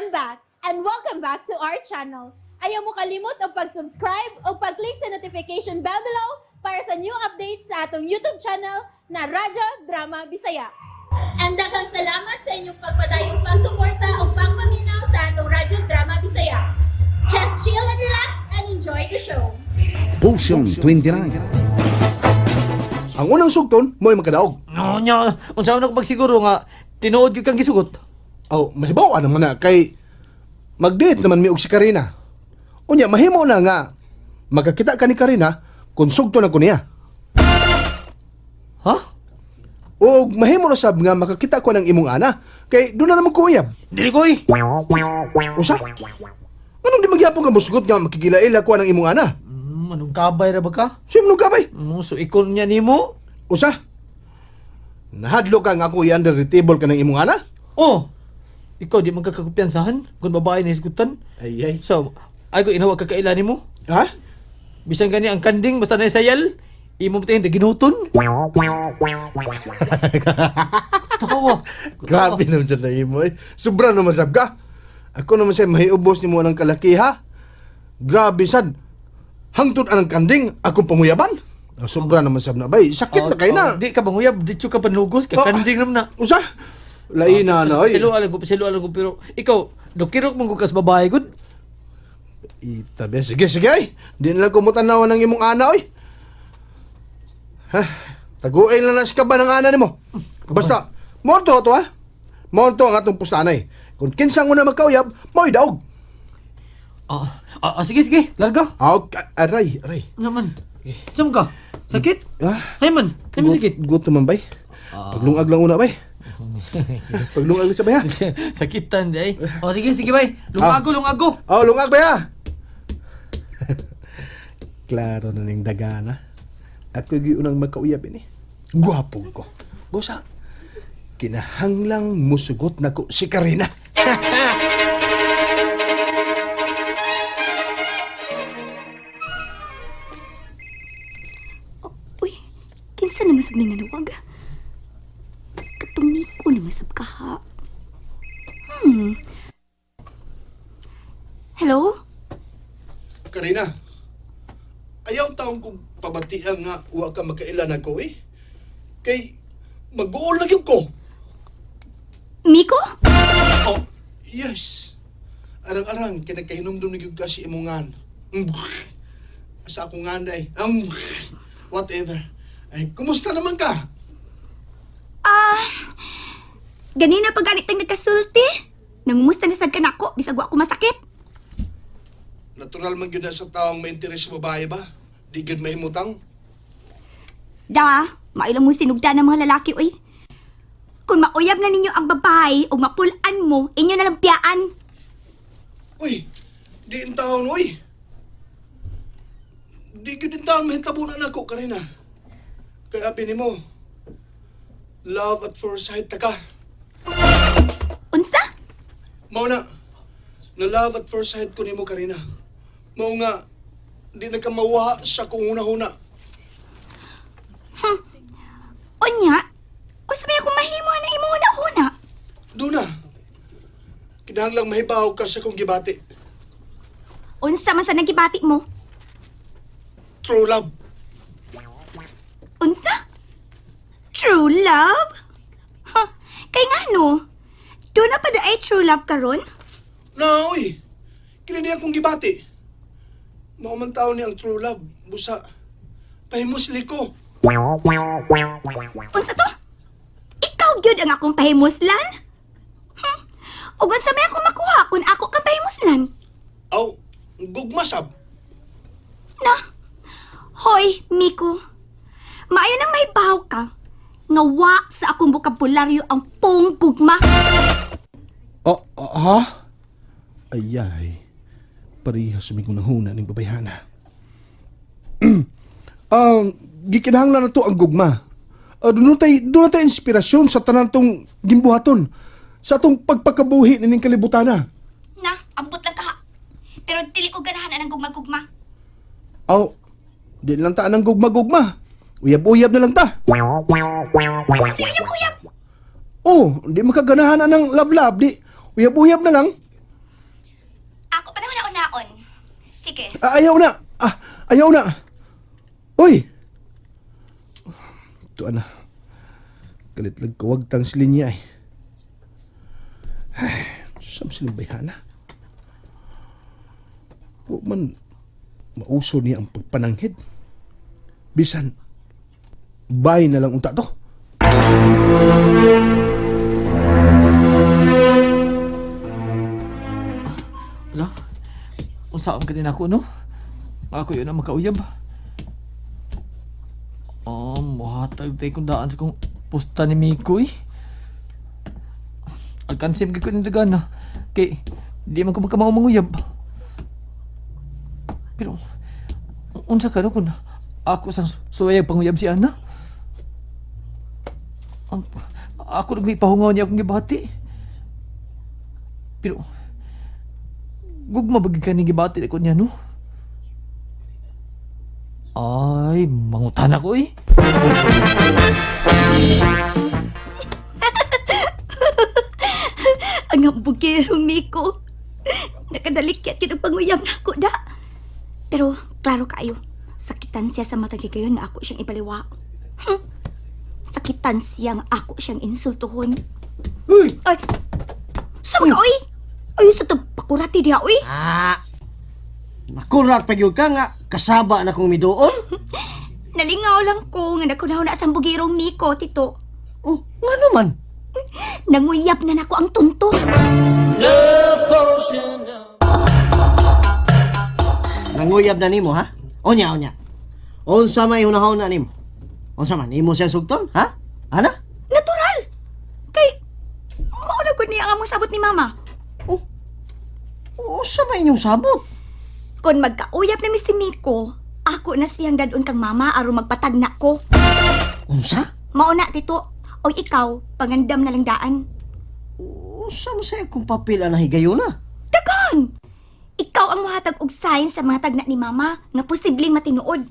I'm back and welcome back to our channel. Ayaw mo kalimot og pag-subscribe o pag-click sa notification bell below para sa new updates sa atong YouTube channel na Radyo Drama Bisaya. And daghang salamat sa inyong pagpadayong pagsuporta o pagpaminaw sa atong Radyo Drama Bisaya. Just chill and relax and enjoy the show. Potion 29. Ang unang sugton, mo'y makadaog. No, nya, unsa man ako pagsiguro nga tinuod gyud kang gisugot? Oh, mahibaw naman na kay mag-date naman mi og si Karina. Unya mahimo na nga magkakita ka ni Karina kung sugton ako niya. Ha? O mahimo na sab nga makakita ko ng imong ana kay doon na naman ko uyab. Dili ko eh. Usa? Anong di magyapon ka musugot nga makikilaila ko ng imong ana? Anong kabay ra ba ka? Sino nung kabay? So ikon niya nimo? Usa? Nahadlo ka nga ako i-under the table ka ng imong ana? Oh. Ikaw di man ka kakumpiyansahan kung babae na hisgutan. Ay ay. So, ay ko inawa kakaila nimo. Ha? Bisan gani ang kanding basta na sayal, imo tingin ginuton. Tawa. Grabe naman sa imo eh. Sobra naman sab ka. Ako naman siya mahiubos nimo ng kalaki ha. Grabe sad. Hangtod anang kanding akong panguyaban. Ah, sobra naman sab na bay. Sakit na kay na. Di ka banguyab, di ka panugos, ka Oh. kanding naman na. Usa? Lain na na oy. Silo alam ko, silo alam ko pero ikaw dokirok man ko kas babae gud. Itabi sige sige ay. Di na lang ko mutanaw ng imong ana oy. Ha? Taguin lang na si kaba ng ana nimo. Basta mo to to ha. Mo to ang atong pustanay. Kung kinsa una magkauyab, mo'y daog. Ah, sige sige, larga. Ah, aray, aray. Naman. Saan ka? Sakit? Ah. Hay man, hay man sakit. Gut naman bay. Paglungag lang una bay. Paglungag sa bay ha. Sakitan di ay. Oh, sige sige bay. Lungago, lungago. Oh, lungag bay ha. Klaro na ning dagana. Ako gyud unang magkauyab ini. Gwapo ko. Bosa. Kinahanglang musugot nako si Karina. Oh, uy, kinsa naman sab ning nanuwag? Katumiko naman sab kaha. Hello? Karina. Ayaw taong kong pabatian nga wa ka makaila nako eh. Kay mag-uol na gyud ko. Miko? Oh, yes. Arang-arang, kinakahinumdum na gyud ka si imongan. Sa akong nganday. Whatever. Ay, kumusta naman ka? Ah, ganina pa ganit tang nagkasulti. Nangumusta na sad ka nako bisag wa ko masakit. Natural man gyud na sa taong may interes sa babae ba? Di gyud mahimutang. Da, mailang mo sinugda ng mga lalaki, uy. Kung mauyab na ninyo ang babae o mapulaan mo, inyo na lang piyaan. Uy, di in taon, uy. Di gyud in taon mahitabo na nako Karina. Kay abi nimo. Love at first sight ta ka. Unsa? Mao na, na love at first sight ko nimo Karina. Mao nga, di na ka mawa sa kung huna-huna. Unya? Unsa may akong mahimo na imo huna-huna? Doon na. Kinahanglang mahibaw ka sa kong gibati. Unsa man sa nagibati mo? True love. Unsa? True love? Huh, kay nga no? Doon na pa da ay true love karon? Na, uy. Kini niya akong gibati. Mao man tao ni ang true love. Busa, pahimusli ko. Unsa to? Ikaw gyud ang akong pahimuslan? Ug unsa may ako makuha kung ako kang pahimuslan? Aw, gugmasab. Na. Hoy, Miko. Maayo nang may baw ka. Nga wa sa akong bokabularyo ang pong gugma. Oh, ha? Ayay. Parehas may kunahuna ning babayhana. Gikinahanglan na to ang gugma. Doon na tay inspirasyon sa tanan tong gimbuhaton. Sa atong pagpakabuhi nining kalibutana. Na, ambot lang kaha. Pero dili ko ganahan ang gugma-gugma. Aw, di lang ta ang gugma-gugma. Uyab-uyab na lang ta. Kasi uyab-uyab. Oh, di makaganahan ng love-love, di. Uyab-uyab na lang. Sige. Ah, ayaw na. Ah, ayaw na. Uy. Ito ana. Kalitlag kawagtang sila niya eh. Ay, saan silang bayhana? Wa man mauso niya ang pagpananghid. Bisan, bay na lang unta to. Ala, unsaon ka din ako, no? Ako yun ang makauyab. Oh, muhatag tayo kung daan sa kong pusta ni Miko, eh. Alkansim kay ko ni Dagana. Kay, di man ko magkamao manguyab. Pero, unsa ka no kung ako sang suwayag panguyab si Ana? Ang, ako nang ipahungaw niya akong gibati. Pero, gugma ba gyud ka ni gibati ko niya, no? Ay, mangutan ako eh. Ang ambugero, Miko. Nakadalikyat yun ang panguyab na ako, da. Pero, klaro kaayo, sakitan siya sa matag higayon nga ako siyang ibaliwa. Sakitan siya nga ako siyang insultuhon. Uy! Ay! Sama ka, oy! Ay, sa to, pakurati diha, oy! Ah! Makurat pa gyud ka nga kasaba na kong miduol. Nalingaw lang ko nga nagkunaw na sa bugirong Miko, tito. Oh, nga naman. Nanguyab na nako ang tunto. Nanguyab na nimo ha? Onya, onya. Unsa may hunahon na nimo? Unsa man imo siyang sugton, ha? Ana? Natural! Kay, mao na gud niya ang among sabot ni Mama. Oh. Unsa may inyong sabot? Kung magkauyap na mi si Miko, ako na siyang dadon kang mama aron magpatagna ko. Unsa? Mao na, tito. O ikaw, pangandam na lang daan. Unsa man sa akong papel ana higayuna? Dagan! Ikaw ang muhatag og sign sa mga tagna ni mama nga posibleng matinuod.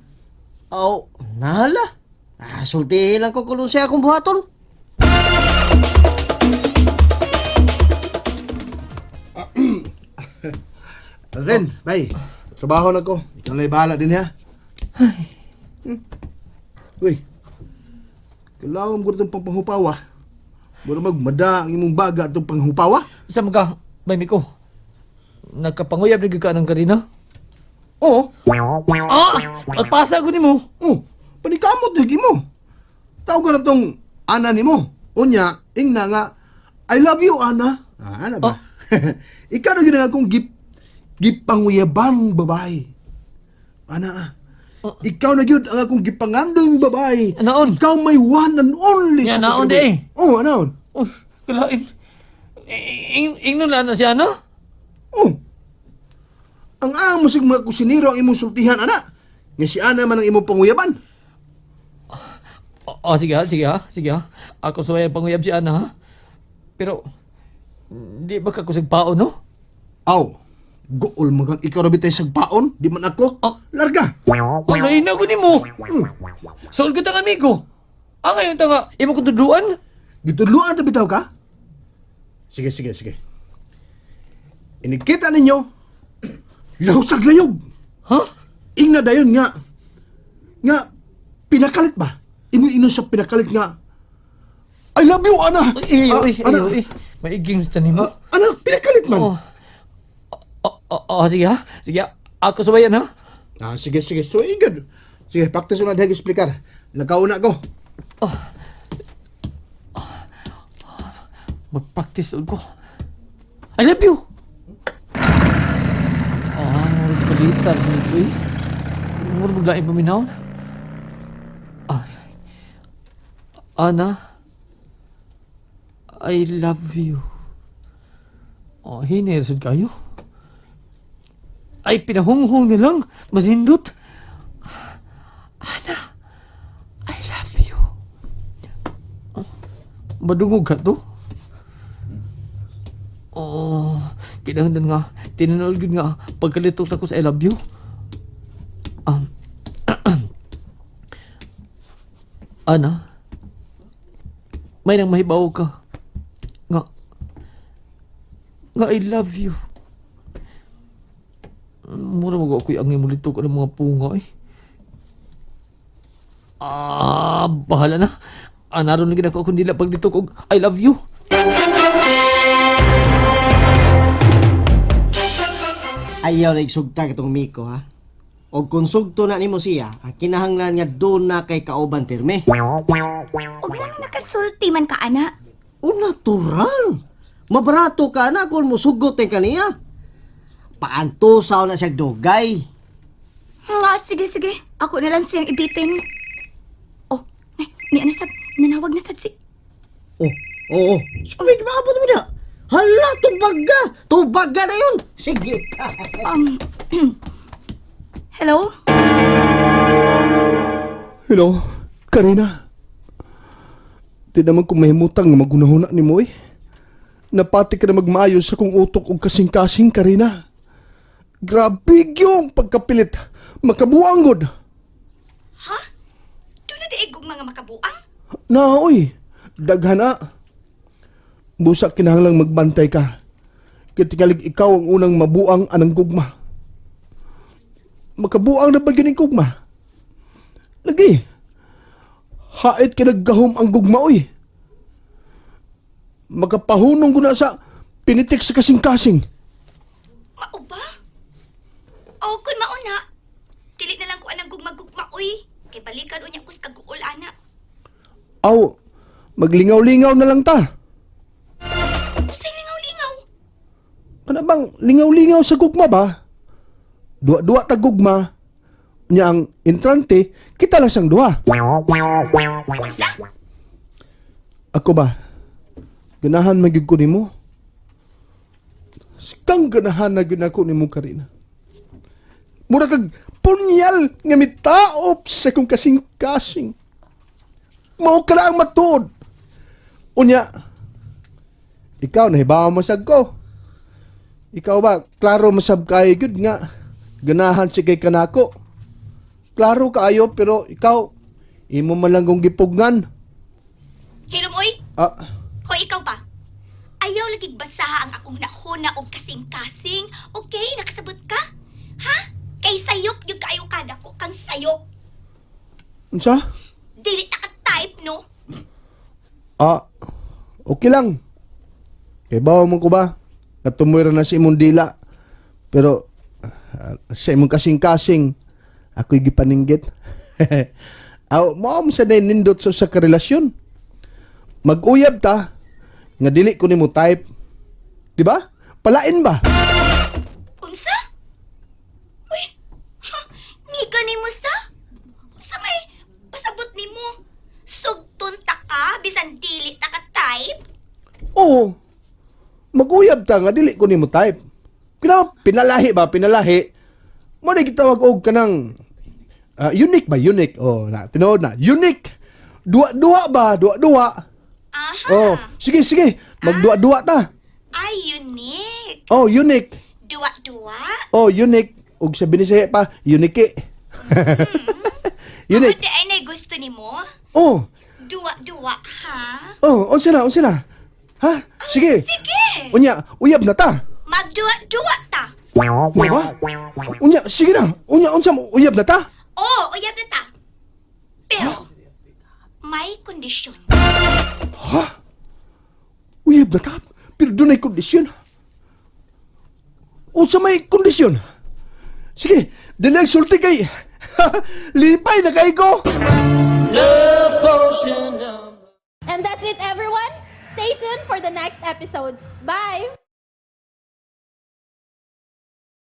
Aw, nala. Ah, sultihin lang ko kung unsay akong buhaton. Alvin, bay. Trabaho na ko. Ikaw na bahala din ha. Uy. Kailangan mo itong panghupawa. Mura magmada ang imong baga itong panghupawa. Sa mga, bay Miko, nagkapanguyab na gyud ka ng Karina? Oo. Ah! Pagpasa ko nimo. Oh, panikamot lagi mo. Tawag ka na tong ana nimo. Unya, ingna nga, I love you, ana. Ah, ana ba? Ikaw na yun ang akong gipanguyabang babae. Ana ah. Ikaw na yun ang akong gipangandong babae. Anaon? Ikaw may one and only. Yan, sa naon kinabuhi. di eh. Oh, anaon. Oh, kalain. Ingnon lang na siya, no? Oh. Ang amo sig mga kusinero ang imong sultihan, ana. Nga si ana man ang imong panguyaban. Oh, sige ha, sige ha, sige ha. Ako suway ang panguyab si Ana, ha? Pero, di ba ka kusig pao, no? Aw, gool magang ikaw ra bitay sagpaon, di man ako. Oh. Larga. Oh, lain ako nimo. Sol ko tang amigo. Ah, ngayon ta nga, imo kong tudluan. Gitudluan ta bitaw ka? Sige, sige, sige. Inikita ninyo, lahusag layog. Ha? Ingna dayon nga, nga, pinakalit ba? Imo ino sa pinakalit nga, I love you, ana. Ay, Ah, ay, ana, ay, ay. Maiging sa nimo. Ah, ana, pinakalit man. Oh. Oh, oh, oh, sige ha. Sige ha. Ako suwayan ha. Ah, sige, sige. So, igad. Sige, practice na dahil explicar. Lakaw na ko. Mag-practice ulit ko. I love you! Ah, murag kalitar sa ito eh. Murag maglain paminaw. Ah. Ana, I love you. Oh, hinersod kayo. Ay, pinahunghong nilang. Masindot. Ana, I love you. Oh, madungog ka to? Oh, kinahanglan nga, tinanood yun nga, pagkalitok na ko sa I love you. Ana, may nang mahibaw ka. Nga, nga I love you. Mura mo ako'y ang imong litok ng mga punga eh. Ah, bahala na. Anaron na gid ako kung dila paglitok og I love you. Ayaw na igsugta katong Miko, ha? O kung sugto na nimo siya, ah, kinahanglan nga doon na kay kauban pirme. Ug lang nakasulti man ka ana. O natural! Mabarato ka na kung musugot eh kaniya. Paanto sa na siya dugay. Nga, sige, sige. Ako na lang siyang ibitin. Oh, ay, ni ana sab, nanawag na sad si. Oh, oo. Oh, Speak na abot mo na. Hala, tubaga! Tubaga na yun! Sige. Hello? Hello, Karina. Di naman kung mahimutang nga magunahuna ni mo eh. Napati ka na magmaayos sa kong utok og kasing-kasing, Karina. Grabe yung pagkapilit. Makabuang gud. Ha? Doon na diig og mga makabuang? Na, oy. Daghan na. Busa kinahanglang magbantay ka. Kitikalig ikaw ang unang mabuang anang gugma. Makabuang na ba yun ang gugma? Lagi. Hait kinaggahom ang gugma, oy. Makapahunong ko na sa pinitik sa kasing-kasing. Mao ba? O kun mao na, dili na lang ko anang gugma-gugma uy. Kay balikan unya ko sa kaguol ana. Aw, maglingaw-lingaw na lang ta. Usay lingaw-lingaw. Kana bang lingaw-lingaw sa gugma ba? Duwa-duwa ta gugma. Nya ang entrante, kita lang sang duha. Unsa? Ako ba? Ganahan man gyud ko nimo. Sikang ganahan na gyud ako nimo, Karina. Mura kag punyal nga mitaop sa kong kasing-kasing. Mao ka na ang matuod. Unya, ikaw nahibaw mo sad ko. Ikaw ba, klaro masab kayo gyud nga ganahan si kay kanako. Klaro kaayo pero ikaw imo man lang kong gipugnan. Hilom uy. Ah, Hoy, ikaw ba? Ayaw lagi basaha ang akong nahuna og kasing-kasing. Okay, nakasabot ka? Ha? Kay sayop yung kaayo kada ko kang sayop. Unsa? Dili ta ka type, no? Ah, okay lang. Kay bawa mo ko ba? Natumuira na sa imong dila. Pero sa imong kasing-kasing, ako'y gipaninggit. Aw, mao mo sa day nindot sa usa ka relasyon. Mag-uyab ta, nga dili ko nimo type. Di ba? Palain ba? Unsa? Uy, ha? Ngiga nimo sa? Unsa may pasabot nimo? Sugton ta ka bisan dili ta ka type? Oo. Mag-uyab ta nga dili ko nimo type. Pinalahi ba? Pinalahi. Mo na gitawag og kanang unique ba? Unique. Oh, na tinuod na. Unique. Duwa-duwa ba? Duwa-duwa. Aha. Oh, sige sige. Magduwa-duwa ta. Ay, unique. Oh, unique. Duwa-duwa. Oh, unique. Ug sa Binisaya pa, unique. Unique. Mabuti ay nay gusto nimo. Oh, Duwa-duwa, ha? oh, unsa na, unsa na? Ha? Sige. Sige. Unya, uyab na ta. Magduwa-duwa ta. Ba? Unya, sige na. Unya, unsa mo, uyab na ta? Oo, uyab na ta. Pero, may kondisyon. Uyab na ta. Pero doon ay kondisyon. Unsa may kondisyon? Sige, dili ang sulti kay lipay na kay ko. And that's it, everyone. Stay tuned for the next episodes. Bye!